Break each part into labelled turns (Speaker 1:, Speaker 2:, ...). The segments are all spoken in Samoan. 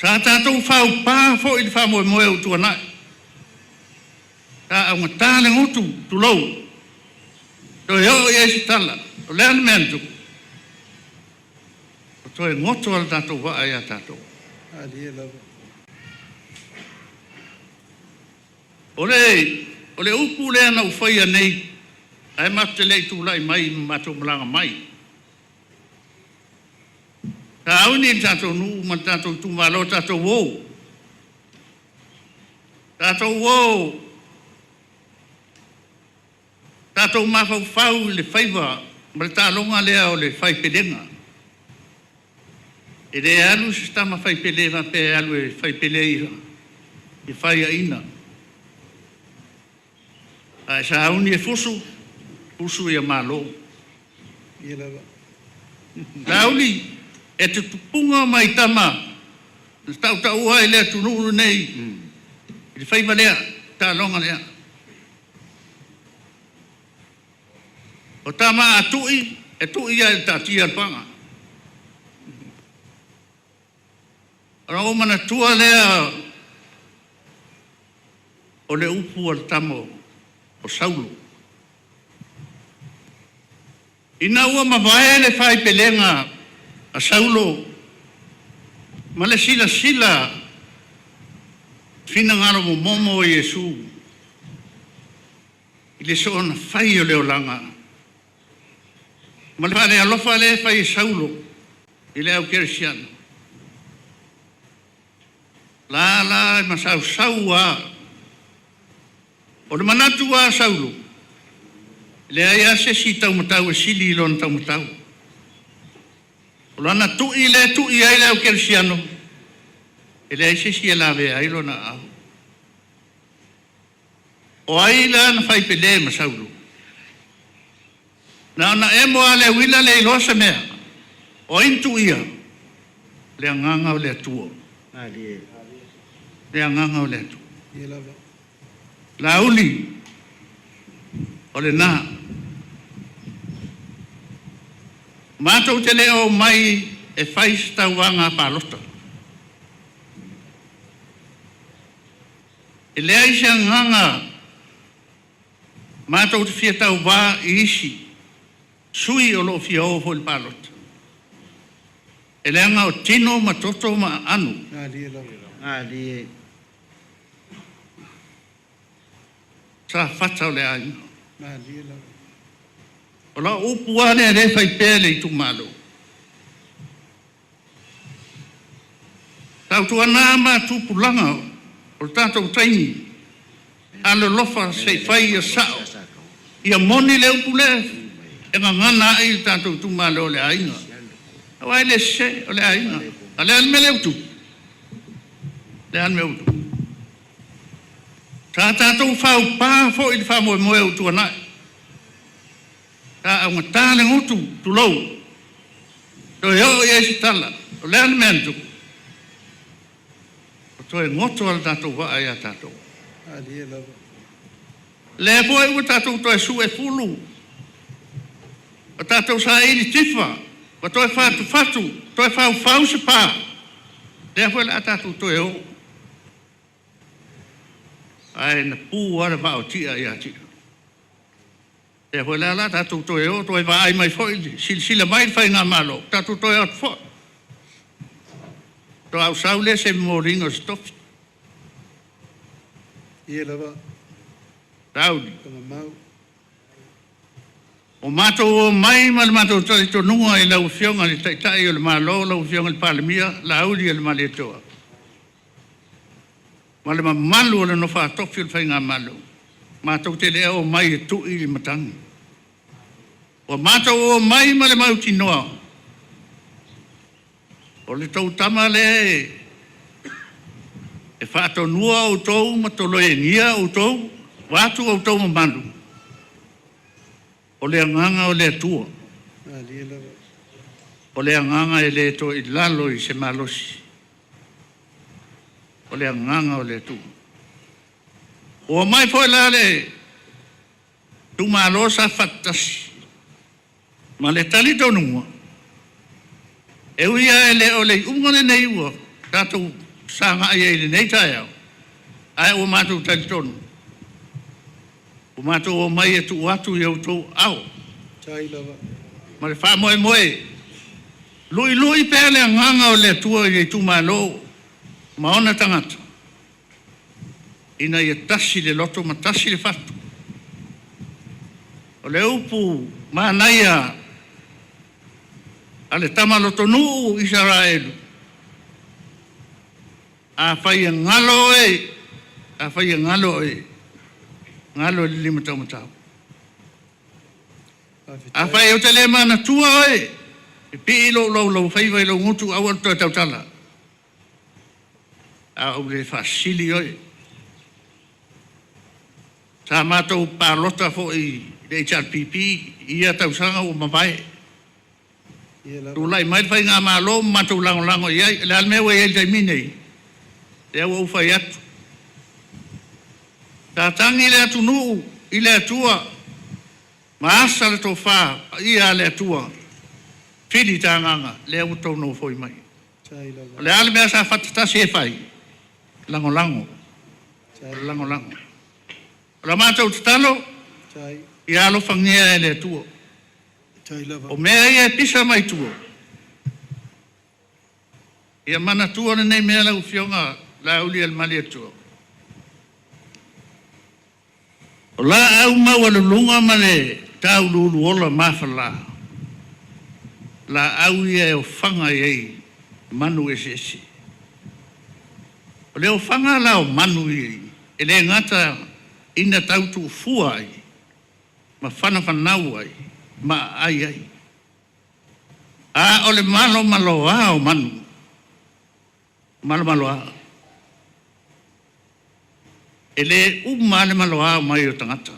Speaker 1: Sa tatou faupa foi i le faamoemoe ua tuanai, sa augata le gutu, tulou, toe oo i ai se tala. O le a le mea na tupu? Ua toe goto lava lo tatou vaa ia tatou. O le upu lea na ou faia nei ae matou te le i tulai mai ma matou malaga mai, sauni le tatou nuu ma le tatou itumalo, tatou o, tatou o, tatou mafaufau i le faiva ma le taaloga lea o le fai pelega. E le alu se tama fai pele faapea e alu e fai pele ia faiaina, a e sauni e fusu, fusu ia malo. Laauli, e te tupuga mai tama na tautaua ai le atunuu lenei i le faiva lea, taaloga lea. O tama a tui, e tui lava i le taatia o le paga. Ona ou manatua lea o le upu a le tama o Saulo, ina ua mavae le faipelega a Saulo ma le silasila finagalo momomo o Iesu i le soona fai o le olaga ma le faalealofa lea e fai e Saulo i le au kerisiano, lala la ma sausau lava. O le manatu lava a Saulo, e leai lava se isi taumatau e sili i lona taumatau. O lana tui lea e tui ai le au kerisiano, e leai se isi e lavea ai lona aao. O ai la na fai pele ma Saulo? Na ona emo lava o le uila le iloa se mea. O ai na tuia? O le Agaga o le Atua. Le Agaga o le Atua. Laauli, o lena. Matou te le o omai e fai se tauvaga palota. E leai se agaga matou te fia tauva i isi sui o lo o fia o foi i le palota, e leaga o tino ma toto ma aano Safata o le aiga. O lau upu lava lea o lea e fai pea e le itumalo, tautuana ma tupulaga o le tatou taimi, alolofa se i fai ia sao, ia moni le upu lea e gagana ai le tatou itumalo o le aiga, aua e le sese, o le aiga. A o le a le mea lea ua tupu? O le a le mea ua tupu? Sa tatou faupa foi i le faamoemoe ua tuanai, sa augata le gutu, tulou, toe oo i ai se tala. O le a le mea na tupu? Ua toe goto lava lo tatou vaa ia tatou. O lea foi ua tatou toe suefulu ma tatou saili tifa ma toe fatufatu, toe faufau se pa, lea foi o le a tatou toe o. Ae na pu lava le vaa o Tia ia Tia. O lea foi la o le a tatou toe o toe vaai mai foi, silasila mai le Faigamalo, tatou toe o atu foi. Faatoa ou sau lea i se momoliga o se tofi. Laauli, ua matou omai ma le matou talitonuga i lau Afioga i le Taitai o le Malo lau Afioga i le Palemia Laaulialemalietoa ma le mamalu o le nofo a tofi o le Faigamalo, matou te le omai e tui le matagi. Ua matou omai ma le mautinoa o le tou tama lea e faatonuina outou ma tolegia outou vaeatu outou mamalu, o le Agaga o le Atua, o le Agaga e le toe i lalo i se malosi, o le Agaga o le Atua. Ua omai foi la le itumalo Safata 1 ma le talitonuga, e ui lava e le o le iuga lenei ua tatou fesagai ai i lenei taeao, ae ua matou talitonu, ua matou omai e tuu atu i outou aao ma le faamoemoe, lu'ilu'i pea le agaga o le Atua i le itumalo ma ona tagata ina ia tasi le loto ma tasi le fatu. O le upu manaia a le tama lotonuu Isaraelu, “Afai e galo oe, afai e galo oe, galo i le lima taumatau. Afai ou te le manatua oe, pipii lou laulaufaiva i lou gutu aua le toe tautala, a ou le faasili oe.” Sa matou palota foi i le HRPP i ia tausaga ua mavae, tulai mai le Faigamalo ma matou lagolago i ai. O le a le mea ua i ai i le taimi nei? Lea ua ou fai atu, sa tagi le atunuu i le Atua ma asa le tofa paia a le Atua, filitagaga lea ua outou nofoi mai. O le a le mea sa fatatasi e fai? Lagolago, lagolago. O la matou tatalo, ia alofagia e le Atua. O mea ia e pisa mai tua, ia manatua lenei mea lau Afioga Laaulialemalietoa, o laau maualuluga ma le tauluuluola mafala, o laau ia e ofaga ai ai manu eseese. O le ofaga la o manu ia, e le gata ina tau tuufua ai ma fanafanau ai ma aai ai, a o le malomaloa o manu, malomaloa, e le uma lava le maloa mai o tagata.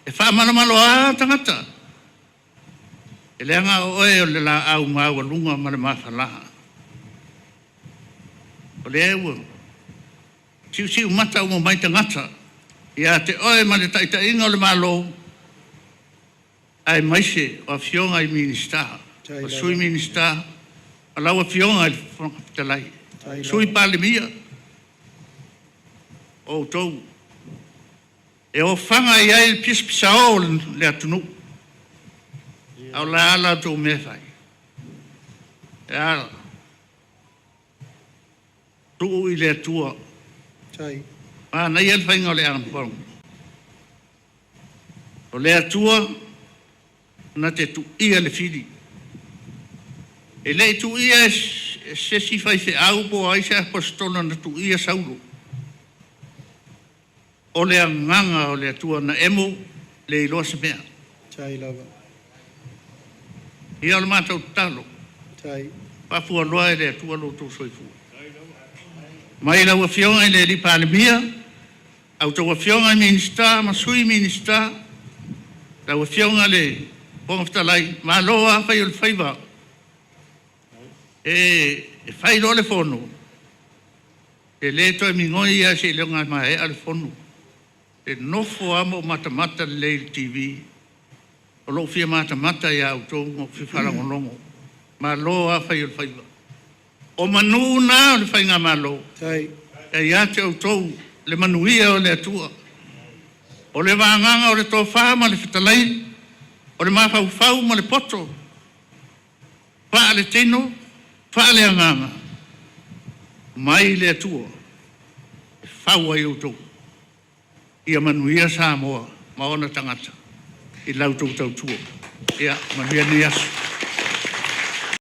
Speaker 1: E faamalomaloa tagata, e leaga o oe o le laau maualuga ma le mafala. O lea ua siusiumata uma mai tagata ia te oe ma le taitaiga o le Malo aemaise o Afioga i Minisita, o Sui Minisita, lau Afioga i le Fofoga Fetalai, Sui Palemia, o outou e ofaga i ai le pisapisao o le atunuu. A o le a la outou mea e fai? E a? Tuu i le Atua. Manaia le faiga o le anafoga. O le Atua na te tuia le fili. E le i tuia e se isi faifeau po o ai se Aposetolo na tuia Saulo. O le agaga o le Atua na emo le iloa se mea. Ia o le matou tatalo, faafualoa e le Atua lo outou soifua. Mai lau Afioga i le Palemia, a outou Afioga i Minisita ma Sui Minisita, lau Afioga i le Fofoga Fetalai, malo lava fai o le faiva. E fai loa le fono, e le toe migoi lava seiloga e maea le fono. E nofo lava ma ou matamata lelei i le TV, o lou fia matamata ia outou ma ou fia faalogologo. Malo lava fai o le faiva. O manu na o le Faigamalo, e ia te outou le manuia o le Atua. O le vagaga o le tofa ma le fetalai, o le mafaufau ma le poto, faale-tino, faale-agaga, mai le Atua e fau ai outou. Ia manuia Samoa ma ona tagata i la outou tautua. Ia manuia lenei aso.